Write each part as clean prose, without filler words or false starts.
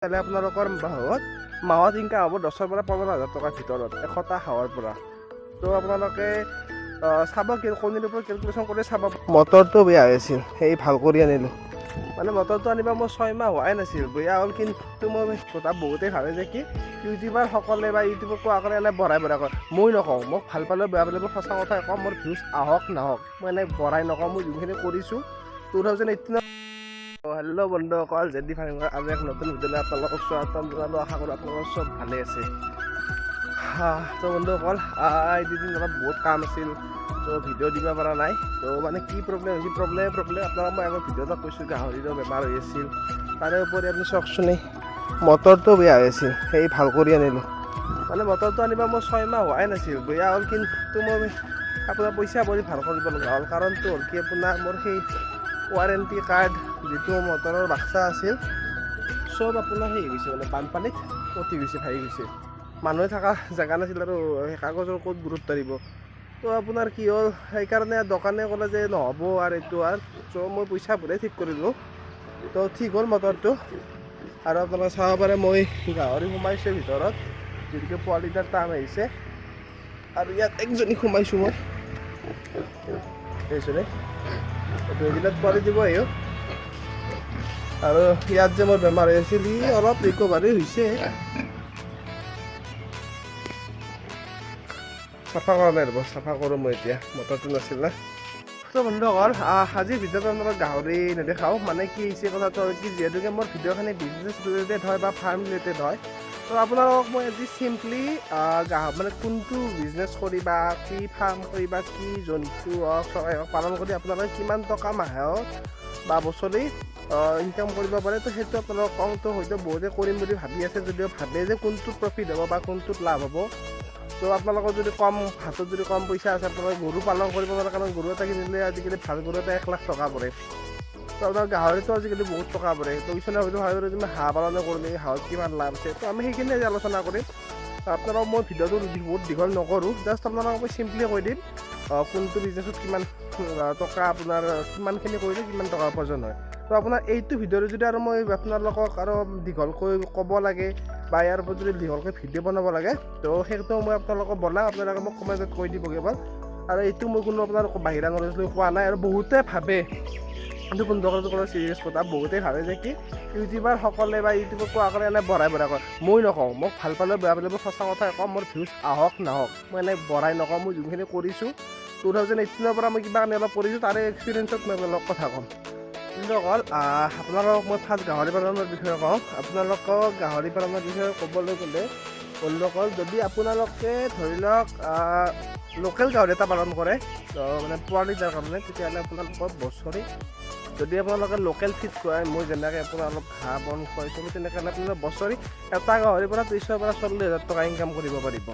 তেতিয়াহ'লে আপোনালোকৰ মাহত ইনকাম হ'ব 10ৰ পৰা 15 হাজাৰ টকাৰ ভিতৰত 100টা হাঁহৰ পৰা। তো আপোনালোকে চাব, কণীৰ ওপৰত কেলকুলেশ্যন কৰি চাব। মটৰটো বেয়া হৈ আছিল, সেই ভাল কৰি আনিলোঁ। মানে মটৰটো আনিব মোৰ 6 মাহ হোৱাই নাছিল, বেয়া হ'ল। কিন্তু মই কথা বহুতেই ভাবে যে কি ইউটিউবাৰসকলে বা ইউটিউবত কোৱাসকলে এনে বঢ়াই বঢ়াই কয়। মই নকওঁ। মোক ভাল পালেও বেয়া পালেও মই সঁচা কথাই কওঁ। মোৰ ভিউজ আহক নাহক, মই এনে বঢ়াই নকওঁ। মই যোনখিনি কৰিছোঁ 2018ত। হেল্ল' বন্ধুসকল, জেডি ফাৰ্মিঙৰ আৰু এক নতুন ভিডিঅ'লৈ আপোনালোকক স্বাগতম জনালোঁ। আশা কৰোঁ আপোনালোকৰ চব ভালে আছে। তো বন্ধুসকল, এই দুদিন অলপ বহুত কাম আছিল, তো ভিডিঅ' দিব পৰা নাই। তো মানে কি প্ৰব্লেম হৈছিল, প্ৰব্লেম আপোনালোক মই আগৰ ভিডিঅ' এটা কৈছোঁ, গাহৰিৰো বেমাৰ হৈ আছিল। তাৰে উপৰি আপুনি চাওকচোন, এই মটৰটো বেয়া হৈ আছিল, সেই ভাল কৰি আনিলোঁ। মানে মটৰটো আনিব মোৰ 6 মাহ হোৱাই নাছিল, বেয়া হ'ল। কিন্তু মই আপোনাৰ পইচা ভৰি ভাল কৰিব লগা হ'ল। কাৰণটো হ'ল কি, আপোনাৰ মোৰ সেই ৱাৰেণ্টি কাৰ্ড, যিটো মটৰৰ বাক্সা আছিল, চব আপোনাৰ সেই হৈ গৈছে, মানে বানপানীত উটি গৈছে, ভাহি গৈছে। মানুহে থকা জেগা নাছিল আৰু সেই কাগজৰ ক'ত গুৰুত্ব দিব? তো আপোনাৰ কি হ'ল, সেইকাৰণে দোকানে ক'লে যে নহ'ব আৰু এইটো আৰু চ' মই পইচা ভৰাই ঠিক কৰিলোঁ। তো ঠিক হ'ল মটৰটো। আৰু আপোনালোকে চাব পাৰে, মই গাহৰি সোমাইছোঁ ভিতৰত, যিহেতুকে পোৱালিটাৰ টাইম আহিছে। আৰু ইয়াত একজনী সোমাইছোঁ মই, এইজনী। দুদিনত পোৱালি দিব আহিও। আৰু ইয়াত যে মোৰ বেমাৰ হৈ আছিল, ই অলপ ৰিকভাৰী হৈছে। চাফা কৰা নাই, ৰ'ব, চাফা কৰোঁ মই এতিয়া। মটৰটো নাছিল না। তো বন্ধুসকল, আজিৰ ভিডিঅ'ত আপোনালোক গাহৰি নেদেখাওঁ। মানে কি হৈছে, কথাটো হ'ল কি, যিহেতুকে মোৰ ভিডিঅ'খিনি বিজনেছ ৰিলেটেড হয় বা ফাৰ্ম ৰিলেটেড হয়, তো আপোনালোকক মই আজি চিম্পলি মানে কোনটো বিজনেছ কৰি বা কি ফাৰ্ম কৰি বা কি জন্তু হওক, চৰাই হওক পালন কৰি আপোনালোকে কিমান টকা মাহত বা বছৰি ইনকাম কৰিব পাৰে, তো সেইটো আপোনালোকক কওঁ। তো হয়তো বহুতে কৰিম বুলি ভাবি আছে, যদিও ভাবে যে কোনটোত প্ৰফিট হ'ব বা কোনটোত লাভ হ'ব। তো আপোনালোকৰ যদি কম হাতত যদি কম পইচা আছে, আপোনালোকে গৰু পালন কৰিব পাৰে। কাৰণ গৰু এটা কিনিলে আজিকালি ভাল গৰু এটা 1 লাখ টকা পৰে। তো আপোনাৰ গাহৰিটো আজিকালি বহুত টকা পৰে। তো কিছুমানে হয়তো ভাবে যে মই হাঁহ পালনে কৰোঁ নেকি, হাঁহত কিমান লাভ আছে? তো আমি সেইখিনি আজি আলোচনা কৰিম। আপোনালোকক মই ভিডিঅ'টো বহুত দীঘল নকৰোঁ, জাষ্ট আপোনালোকক মই চিম্পলি কৈ দিম কোনটো বিজনেছত কিমান টকা, আপোনাৰ কিমানখিনি কৰিলে কিমান টকা উপাৰ্জন হয়। তো আপোনাৰ এইটো ভিডিঅ'টো যদি আৰু মই আপোনালোকক আৰু দীঘলকৈ ক'ব লাগে বা ইয়াৰ ওপৰত যদি দীঘলকৈ ভিডিঅ' বনাব লাগে, তো সেইটো মই আপোনালোকক বনাম। আপোনালোকে মোক কমেণ্টত কৈ দিব কেৱল। আৰু এইটো মই কোনো আপোনাৰ বাহিৰা নলেজ লৈ কোৱা নাই। আৰু বহুতে ভাবে, কিন্তু বন্ধুসকল, কোনো চিৰিয়াছ কথা, বহুতে ভাবে যে কি ইউটিউবাৰসকলে বা ইউটিউবত কোৱাসকলে এনে বঢ়াই বঢ়াই কয়। মই নকওঁ। মোক ভাল পালেও বেয়া পালেও মই সঁচা কথাই কওঁ। মোৰ ভিউজ আহক নাহক, মই এনে বঢ়াই নকওঁ। মই যোনখিনি কৰিছোঁ, 2018ৰ পৰা মই কিবা কানি অলপ কৰিছোঁ, তাৰে এক্সপিৰিয়েঞ্চত মই আপোনালোকক কথা ক'ম। বন্ধুসকল, আপোনালোকক মই ফাৰ্ষ্ট গাহৰি পালনৰ বিষয়ে কওঁ। আপোনালোকক গাহৰি পালনৰ বিষয়ে ক'বলৈ গ'লে বন্ধুসকল, যদি আপোনালোকে ধৰি লওক লোকেল গাহৰি এটা পালন কৰে, মানে পোৱালি দিয়াৰ কাৰণে, তেতিয়াহ'লে আপোনালোকৰ বছৰি যদি আপোনালোকে লোকেল ফিড খুৱায়, মই যেনেকৈ আপোনাৰ অলপ ঘাঁহ বন খুৱাইছোঁ, তেনেকৈ আপোনালোকে বছৰি এটা গাহৰিৰ পৰা 30ৰ পৰা 40 হাজাৰ টকা ইনকাম কৰিব পাৰিব।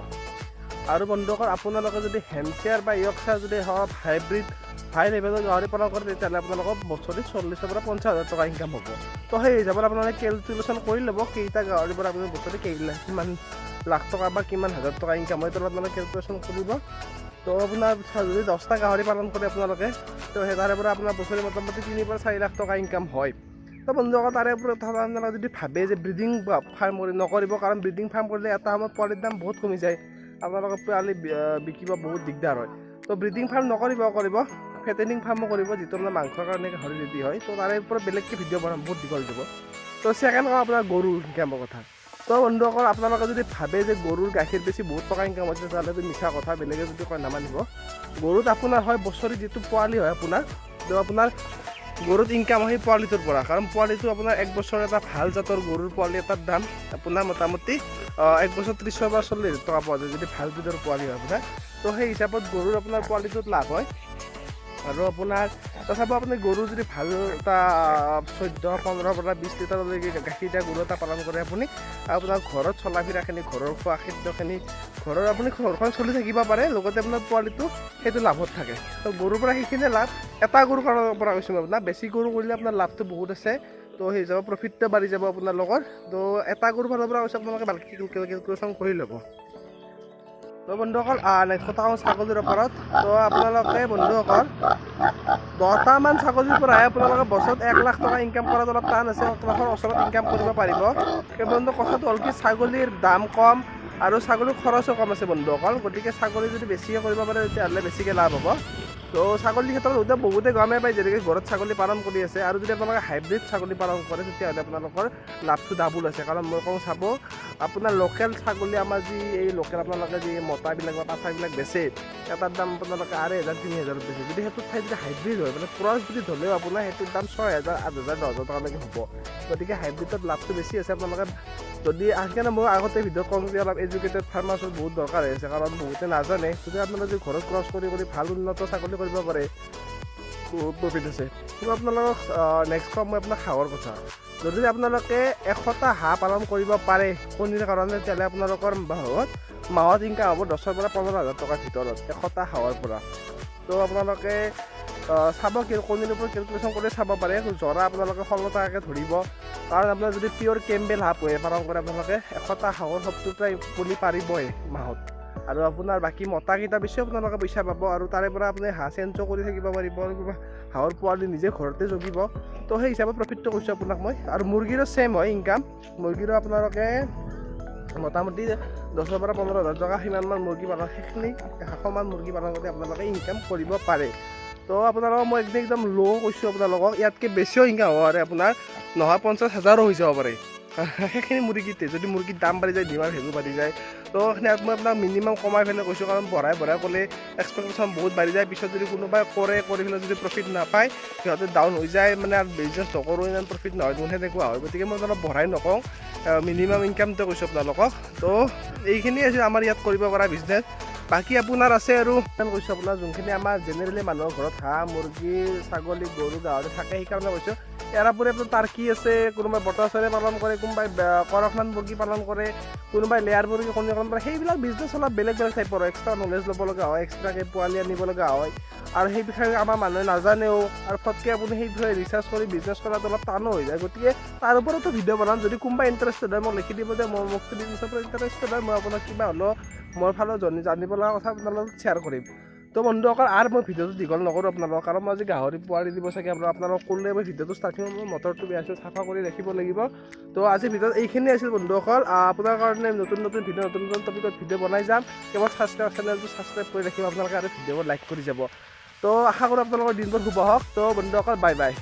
আৰু বন্ধুসকল, আপোনালোকে যদি হেমচিয়াৰ বা য়ৰ্কচাৰ যদি হওক, হাইব্ৰিড হাই লেভেলৰ গাহৰি পালন কৰে, তেতিয়াহ'লে আপোনালোকৰ বছৰি 40ৰ পৰা 50 হাজাৰ টকা ইনকাম হ'ব। তো সেই হিচাপত আপোনালোকে কেলকুলেশ্যন কৰি ল'ব, কেইটা গাহৰিৰ পৰা আপুনি বছৰি কিমান লাখ টকা বা কিমান হাজাৰ টকা ইনকাম হয়, তো আপোনালোকে কেলকুলেশ্যন কৰিব। তো আপোনাৰ যদি 10টা গাহৰি পালন কৰে আপোনালোকে, তো সেই তাৰে পৰা আপোনাৰ বছৰি মোটামুটি 3ৰ পৰা 4 লাখ টকা ইনকাম হয়। তো বন্ধুসকল, তাৰে ওপৰত আপোনালোকে যদি ভাবে যে ব্ৰিডিং ফাৰ্ম কৰি, নকৰিব। কাৰণ ব্ৰিডিং ফাৰ্ম কৰিলে এটা সময়ত পোৱালিৰ দাম বহুত কমি যায়, আপোনালোকে পোৱালি বিকিব বহুত দিগদাৰ হয়। তো ব্ৰিডিং ফাৰ্ম নকৰিব, কৰিব ফেটেনিং ফাৰ্মো কৰিব, যিটো আপোনাৰ মাংসৰ কাৰণে গাহৰি ৰেডি হয়। তো তাৰে ওপৰত বেলেগকৈ ভিডিঅ' বনাম, বহুত দীঘল যাব। তো ছেকেণ্ড কওঁ আপোনাৰ গৰুৰ ইনকামৰ কথা। তো বন্ধুসকল, আপোনালোকে যদি ভাবে যে গৰুৰ গাখীৰ বেচি বহুত টকা ইনকাম হৈছে, তেতিয়াহ'লে এইটো মিছা কথা। বেলেগে যদি কয় নামানিব। গৰুত আপোনাৰ হয় বছৰি যিটো পোৱালি হয় আপোনাৰ, তো আপোনাৰ গৰুত ইনকাম হয় সেই পোৱালিটোৰ পৰা। কাৰণ পোৱালিটো আপোনাৰ এক বছৰ এটা ভাল জাতৰ গৰুৰ পোৱালি এটাৰ দাম আপোনাৰ মোটামুটি এক বছৰ 30ৰ পৰা 40 হাজাৰ টকা পোৱা যায়, যদি ভাল বিধৰ পোৱালি হয় আপোনাৰ। তো সেই হিচাপত গৰুৰ আপোনাৰ পোৱালিটোত লাভ হয়। আৰু আপোনাৰ তথাপিও আপুনি গৰু যদি ভাল এটা 14, 15ৰ পৰা 20 লিটাৰলৈকে গাখীৰ দিয়া গৰু এটা পালন কৰে আপুনি, আপোনাৰ ঘৰত চলা ফিৰাখিনি, ঘৰৰ খোৱা খাদ্যখিনি, ঘৰৰ আপুনি ঘৰখন চলি থাকিব পাৰে, লগতে আপোনাৰ পোৱালিটো সেইটো লাভত থাকে। তো গৰুৰ পৰা সেইখিনিয়ে লাভ, এটা গৰুৰ পৰা কৈছোঁ মই আপোনাক। বেছি গৰু কৰিলে আপোনাৰ লাভটো বহুত আছে, তো সেই হিচাপত প্ৰফিটটো বাঢ়ি যাব আপোনালোকৰ। তো এটা গৰুৰ ফালৰ পৰা কৈছোঁ, আপোনালোকে ভালকৈ কেলকুলেশ্যন কৰি ল'ব। তো বন্ধুসকল, নেক্সট কথা কওঁ ছাগলীৰ ওপৰত। তো আপোনালোকে বন্ধুসকল 10টামান ছাগলীৰ পৰাই আপোনালোকে বছৰত 1 লাখ টকা ইনকাম কৰাত অলপ টান আছে, 1 লাখৰ ওচৰত ইনকাম কৰিব পাৰিব। কিন্তু কথাটো হ'ল কি, ছাগলীৰ দাম কম আৰু ছাগলীৰ খৰচো কম আছে বন্ধুসকল। গতিকে ছাগলী যদি বেছিকৈ কৰিব পাৰে, তেতিয়াহ'লে বেছিকৈ লাভ হ'ব। তো ছাগলীৰ ক্ষেত্ৰত এতিয়া বহুতে গমেই পায়, যেনেকৈ ঘৰত ছাগলী পালন কৰি আছে। আৰু যদি আপোনালোকে হাইব্ৰিড ছাগলী পালন কৰে, তেতিয়াহ'লে আপোনালোকৰ লাভটো ডাবুল আছে। কাৰণ মই কওঁ চাব, আপোনাৰ লোকেল ছাগলী, আমাৰ যি এই লোকেল আপোনালোকে যি মতাবিলাক বা পাঠাবিলাক বেচে, এটাৰ দাম আপোনালোকে 2500, 3000ত বেচে। যদি সেইটো ঠাইত যদি হাইব্ৰিড হয়, মানে ক্ৰছ ব্ৰিড হ'লেও আপোনাৰ সেইটোৰ দাম 6000, 8000, 10,000 টকালৈকে হ'ব। গতিকে হাইব্ৰিডত লাভটো বেছি আছে। আপোনালোকে যদি, সেইকাৰণে মই আগতে ভিডিঅ' কওঁ যে অলপ এডুকেটেড ফাৰ্মাৰ্ছৰ বহুত দৰকাৰ হৈ আছে, কাৰণ বহুতে নাজানে। গতিকে আপোনালোকে যদি ঘৰত ক্ৰছ কৰি কৰি ভাল উন্নত ছাগলী কৰিব পাৰে, বহুত প্ৰফিট আছে। কিন্তু আপোনালোকক নেক্সট ক'ম মই আপোনাক হাঁহৰ কথা। যদি আপোনালোকে 100টা হাঁহ পালন কৰিব পাৰে কণীৰ কাৰণে, তেতিয়াহ'লে আপোনালোকৰ মাহত মাহত ইনকাম হ'ব 10ৰ পৰা 15 হাজাৰ টকাৰ ভিতৰত 100টা হাঁহৰ পৰা। তো আপোনালোকে চাব, কণীৰ ওপৰত কেলকুলেশ্যন কৰি চাব পাৰে। জৰা আপোনালোকে 16 টকাকৈ ধৰিব। কাৰণ আপোনাৰ যদি পিয়'ৰ কেম্বেল হাঁহ পোহে, পালন কৰে, আপোনালোকে 100টা হাঁহৰ 70টা কণী পাৰিবই মাহত। আৰু আপোনাৰ বাকী মতাকেইটা বেছিও আপোনালোকে পইচা পাব। আৰু তাৰে পৰা আপুনি হাঁহ চেঞ্জো কৰি থাকিব পাৰিব আৰু কিবা হাঁহৰ পোৱালি নিজে ঘৰতে জগিব। তো সেই হিচাপত প্ৰফিটটো কৈছোঁ আপোনাক মই। আৰু মুৰ্গীৰো ছেইম হয় ইনকাম। মুৰ্গীৰো আপোনালোকে মোটামুটি 10ৰ পৰা 15 হাজাৰ টকা সিমানমান মুৰ্গী পালন, সেইখিনি 100মান মুৰ্গী পালন কৰি আপোনালোকে ইনকাম কৰিব পাৰে। তো আপোনালোকক মই একদম একদম ল' কৈছোঁ আপোনালোকক, ইয়াতকৈ বেছিও ইনকাম হ'ব পাৰে আপোনাৰ, নহয় 50 হাজাৰো হৈ যাব পাৰে সেইখিনি মুৰ্গীতে, যদি মুৰ্গীৰ দাম বাঢ়ি যায়, ডিমাৰ ভেলু বাঢ়ি যায়। তো সেইখিনি মই আপোনাক মিনিমাম কমাই পেলাই কৈছোঁ, কাৰণ বঢ়াই বঢ়াই ক'লে এক্সপেক্টেশ্যন বহুত বাঢ়ি যায়। পিছত যদি কোনোবাই কৰে, কৰি পেলাই যদি প্ৰফিট নাপায়, সিহঁতে ডাউন হৈ যায়, মানে আৰু বিজনেছ নকৰোঁ, ইমান প্ৰফিট নহয় দেখোন, সেনেকুৱা হয়। গতিকে মই অলপ বঢ়াই নকওঁ, মিনিমাম ইনকামটো কৈছোঁ আপোনালোকক। তো এইখিনি আছিল আমাৰ ইয়াত কৰিব পৰা বিজনেছ। বাকী আপোনাৰ আছে আৰু কৈছোঁ আপোনাৰ, যোনখিনি আমাৰ জেনেৰেলি মানুহৰ ঘৰত হাঁহ, মুৰ্গী, ছাগলী, গৰু, গাহৰি থাকে, সেইকাৰণে কৈছোঁ। ইয়াৰ উপৰি আপোনাৰ টাৰ্কি আছে, কোনোবাই বতৰ চৰাই পালন কৰে, কোনোবাই কৰকনাথ মুৰ্গী পালন কৰে, কোনোবাই লেয়াৰ মুৰ্গী কণী পালন কৰে। সেইবিলাক বিজনেছ অলপ বেলেগ বেলেগ টাইপৰ, এক্সট্ৰা নলেজ ল'ব লগা হয়, এক্সট্ৰাকৈ পোৱালি আনিব লগা হয় আৰু সেই বিষয়ে আমাৰ মানুহে নাজানেও। আৰু ফটকৈ আপুনি সেই বিষয়ে ৰিচাৰ্চ কৰি বিজনেছ কৰাটো অলপ টানো হৈ যায়। গতিকে তাৰ ওপৰতো ভিডিঅ' বনাম। যদি কোনোবা ইণ্টাৰেষ্টেড হয়, মোক লিখি দিব যে মই মোক বিজনেছৰ পৰা ইণ্টাৰেষ্টেড হয়, মই আপোনাক কিবা হ'লেও মোৰ ফালৰ জানিব লগা কথা আপোনাৰ লগত শ্বেয়াৰ কৰিম। তো বন্ধুসকল, আৰু মই ভিডিঅ'টো দীঘল নকৰোঁ আপোনালোকক, কাৰণ মই আজি গাহৰি পোৱালি দিব চাগে আৰু আপোনালোকক ক'লে মই ভিডিঅ'টো ষ্টাৰ্টিঙত মই মটৰটো বেয়া আছিল, চাফা কৰি ৰাখিব লাগিব। তো আজিৰ ভিডিঅ'ত এইখিনিয়ে আছিল বন্ধুসকল। আপোনাৰ কাৰণে নতুন নতুন ভিডিঅ', নতুন নতুন টপিকত ভিডিঅ' বনাই যাম। কেৱল ছাবস্ক্ৰাইব, চেনেলটো ছাবস্ক্ৰাইব কৰি ৰাখিব আপোনালোকে আৰু ভিডিঅ'বোৰ লাইক কৰি যাব। তো আশা কৰোঁ আপোনালোকৰ দিনবোৰ শুভ হওক। তো বন্ধুসকল, বাই বাই।